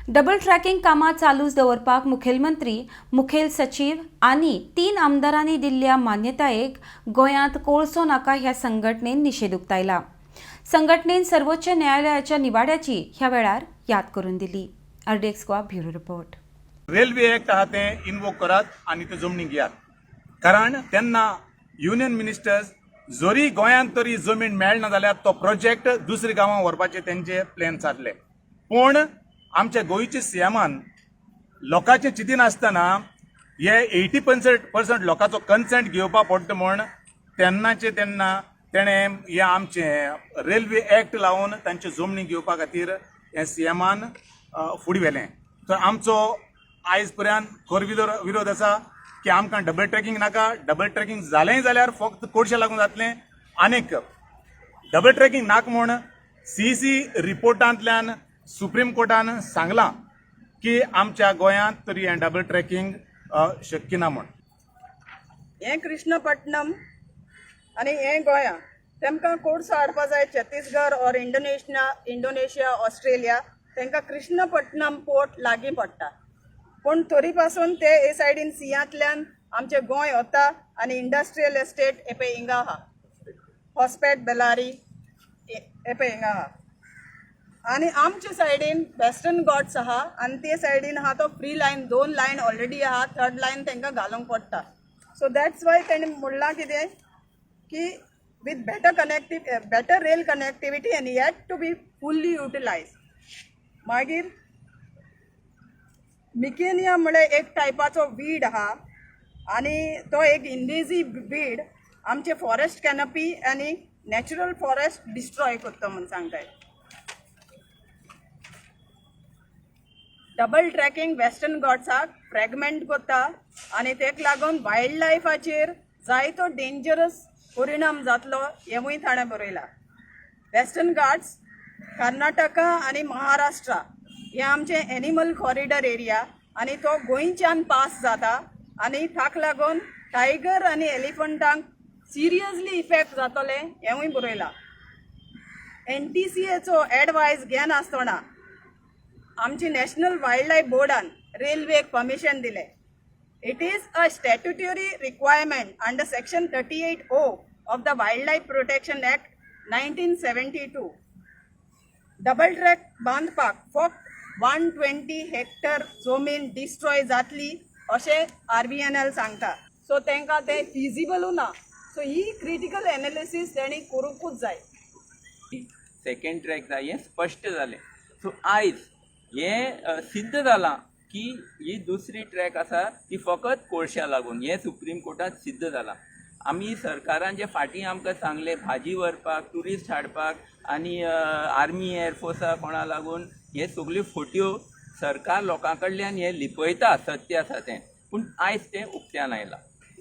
Double tracking कामां चालूच दवरपाक मुखेलमंत्री, मुखेल सचीव आनी 3 आमदारांनी दिल्ल्या मान्यतायेक गोंयांत कोळसो नाका ह्या संघटनेन निशेध उक्तायला. संघटनेन सर्वोच्च न्यायालयाच्या निवाड्याची ह्या वेळार याद करून दिली. RDX Goa bureau report. Railway act आहा तें इनवोक करात आनी ते जमनी घेयात, कारण तेन्ना युनियन मिनिस्टर्स जरी गोंयांत तरी जमीन मेळना जाल्यार तो प्रोजेक्ट दुसऱ्या गांवांत व्हरपाचे तेंचे प्लॅन जातले. पूण आमच्या गोंयचे सीएमान लोकांचें चिंतिनासतना हे 80% लोकांचो कन्सेंट घेवपा पडटा म्हूण तेन्नाचे तेन्ना तेणें हे आमचें रेल्वे एक्ट लावन तांच्यो जमनी घेवपा खातीर हे सीएमान फुडें व्हेलें. तर आमचो आयज पर्यंत खर विरोध आसा की आमकां डबल ट्रॅकिंग नाका. डबल ट्रॅकिंग जालेंय जाल्यार फक्त कोळशे लागून जातलें. आनीक डबल ट्रॅकिंग नाका म्हूण सीईसी रिपोर्टांतल्यान सुप्रीम कोर्टान सांगलां की आमच्या गोंयांत तरी हें डबल ट्रॅकिंग शक्य ना म्हूण. हें कृष्णपट्टणम आनी हें गोंया, तेमकां कोळसो हाडपा जाय छत्तीसगड ऑर इंडोनेशिया, ऑस्ट्रेलिया. तांकां कृष्णपट्टणम पोर्ट लागीं पडटा, पूण तरी पासून ते हे सायडीन सियांतल्यान आमचें गोंय वता आनी इंडस्ट्रियल एस्टेट हे पळय हिंगा आहा, हॉस्पेट बेलारी हे पळय हिंगा आहा. आनी आमचे सायडीन वेस्टर्न घाट्स आहा आनी ते सायडीन आहा तो फ्री लायन, दोन लायन ऑलरेडी आहा, थर्ड लायन तांकां घालूंक पडटा. सो that's why तेणें म्हणलां कितें की with better rail connectivity and yet to be fully utilize. मागीर मिकेनिया म्हळ्यार एक टायपाचो वीड आहा आनी तो एक इन्वेजीव वीड आमचे फॉरेस्ट कॅनपी आनी नॅचरल फॉरेस्ट डिस्ट्रॉय करता म्हूण सांगताय. डबल ट्रॅकिंग वेस्टर्न घाट्साक फ्रेगमेंट करता आनी तेका लागून वायल्ड लायफाचेर जायतो डेंजरस परिणाम जातलो हेंवूय ताणें बरयलां. वेस्टर्न घाट्स कर्नाटका आनी महाराष्ट्रा हे आमचे एनिमल कॉरिडर एरिया आनी तो गोंयच्यान पास जाता आनी ताका लागून टायगर आनी एलिफंटांक सिरियसली इफेक्ट जातलें हेंवूय बरयलां. एनटीसीएचो एडवायस घेनासतना आमची नॅशनल वायल्ड लायफ बोर्डान रेल्वेक परमिशन दिलें. It is a statutory requirement under section 38O of the Wild Life Protection Act 1972. Double track बांदपाक फक्त 120 हेक्टर जमीन डिस्ट्रॉय जातली अशें आरवीएनएल सांगता. सो तांकां तें फिजिबलू ना. सो ही क्रिटिकल एनालिसीस तेणी करूंकूच जाय. सेकंड ट्रॅक जाय हें स्पश्ट जालें. सो आयज हें सिद्ध जालां की ही दुसरी ट्रॅक आसा ती फकत कोळश्या लागून, हें सुप्रीम कोर्टात सिद्ध जालां. आमी सरकारान जे फाटीं आमकां सांगलें भाजी व्हरपाक, ट्युरिस्ट हाडपाक आनी आर्मी एअरफोर्सा कोणा लागून, हे सगल्यो फोट्यो सरकार लोकां कडल्यान हें लिपयता, सत्य आसा तें, पूण आयज तें उक्त्यान आयलां.